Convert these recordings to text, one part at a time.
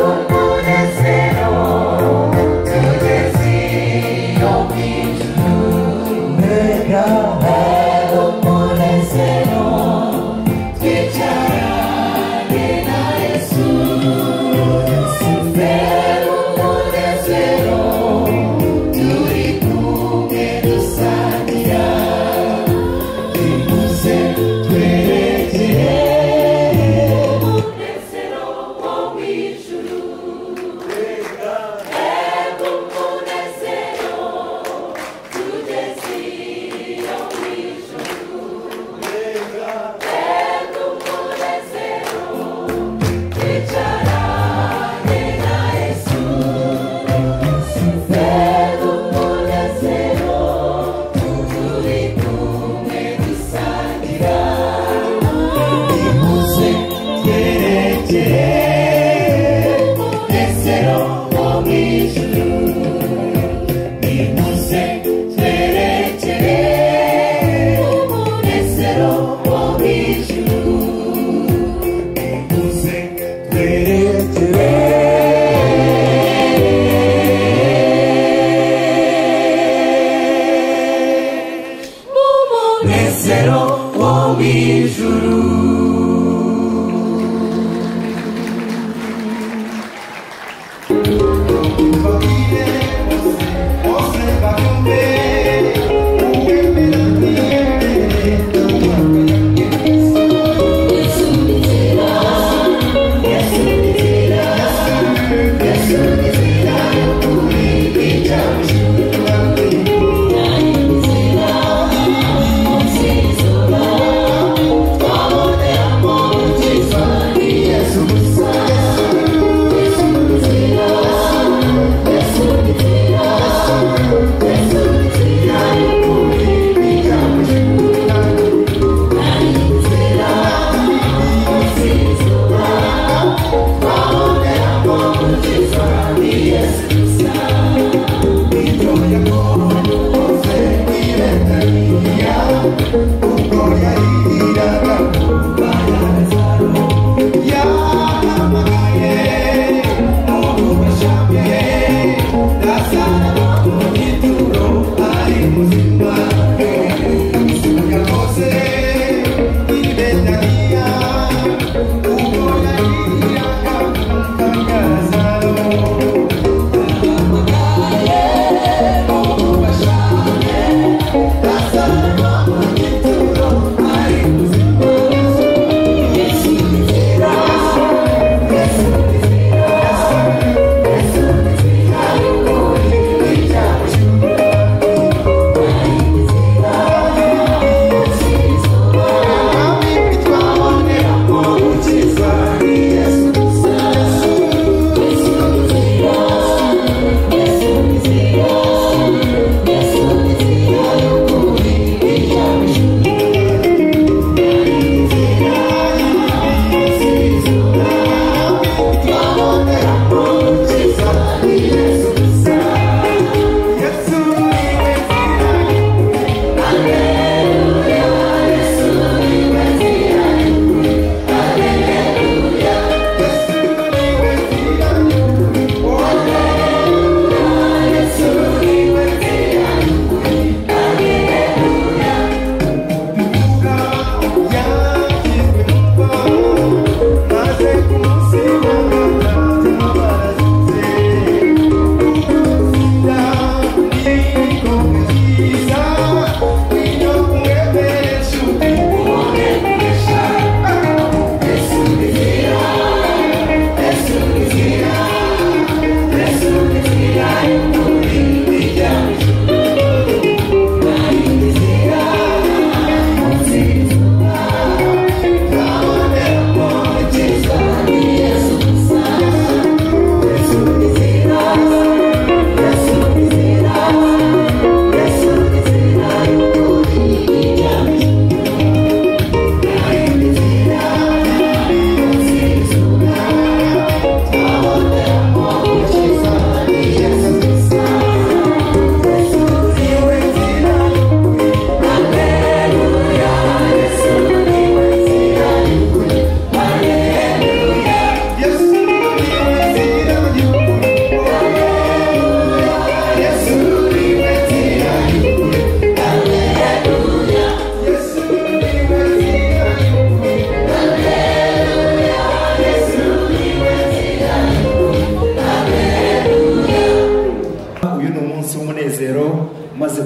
Umunezero tugeze iyo mu ijuru. Mbega Mbega umunezero twicaranye na Yesu. Mbega umunezero turi kumwe dusangira. Nimuze twerekere Umunezero wo mu ijuru. Mbega umunezero tugeze iyo mu ijuru. Mbega umunezero twicaranye na Yesu. Mbega umunezero turi kumwe dusangira. Nimuze twerekere umunezero wo mu ijuru. Nimuze twerekere umunezero wo mu ijuru. Nimuze twerekere. Umunezero wo mu ijuru. Yesu ni nzira, Yesu ni nzira.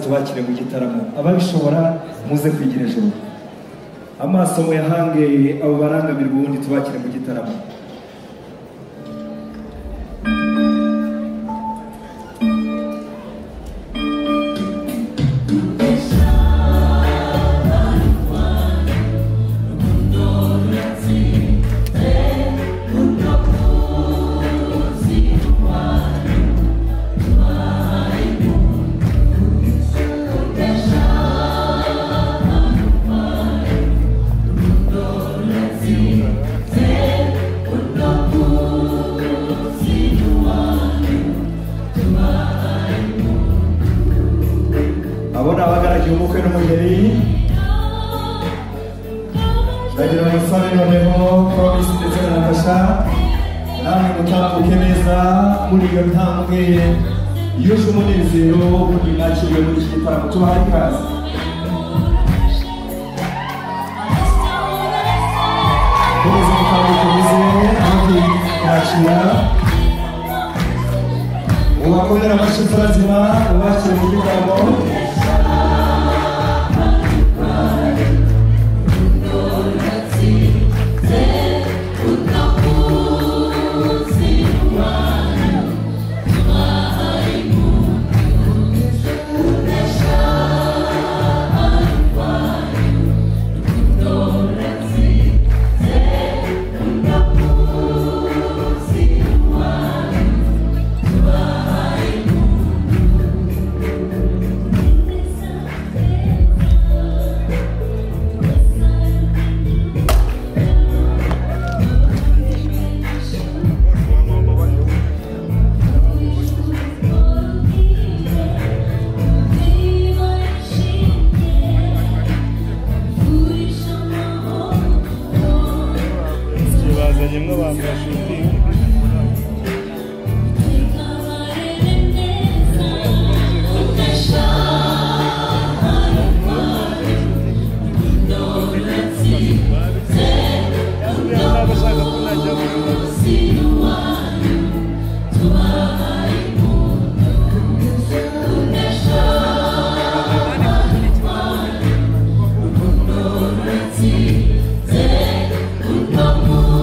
tubakire mu gitaramo. Ababishobora muze kwigira ijoro, amaso muyahange abo barangamirwa, ubundi tubakire mu gitaramo. Abona abagaragiye umukwe n'umugeni, ndagira ngo nsabe noneho Promise ndetse na Natasha, namwe mutambuke neza muri iyo ntambwe yuje umunezero, ubundi mwakiriwe muri iki gitaramo. Tubahaye ikaze. Komeza mutambuke muze ababyeyi kwakira, ubakomere amashyi mfurazima, ubakire mu gitaramo. Bazanyemo abantu bashuti.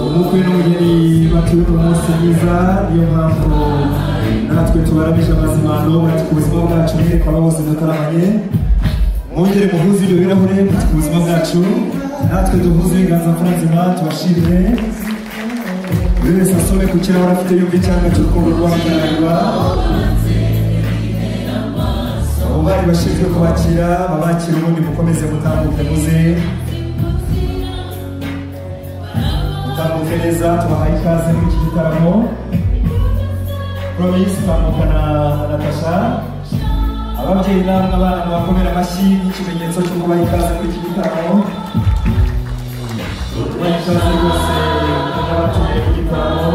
Umukwe n'umugeni batuye umunsi mwiza, niyo mpamvu natwe tubaramije amazimano bati ku buzima bwacu mwereka aba bose dutaramanye, mwongere muhuze ibyo birahure muti ku buzima bwacu, natwe duhuze ibiganza mfurazima tubashimire. Buri wese asome ku kirahure afite yumva icyanga cy'urukundo rw'abahagararwa. Abo bari bashinzwe kubakira babakira, ubundi mukomeze mutambuke muze mutambuke neza, tubahaye ikaze muri iki gitaramo. Promise tambuka na Natasha. Ababyeyi namwe abana mubakomere amashyi nk'ikimenyetso cyo kubaha ikaze muri iki gitaramo. Tubaha ikaze rwose n'abatuye mu gitaramo.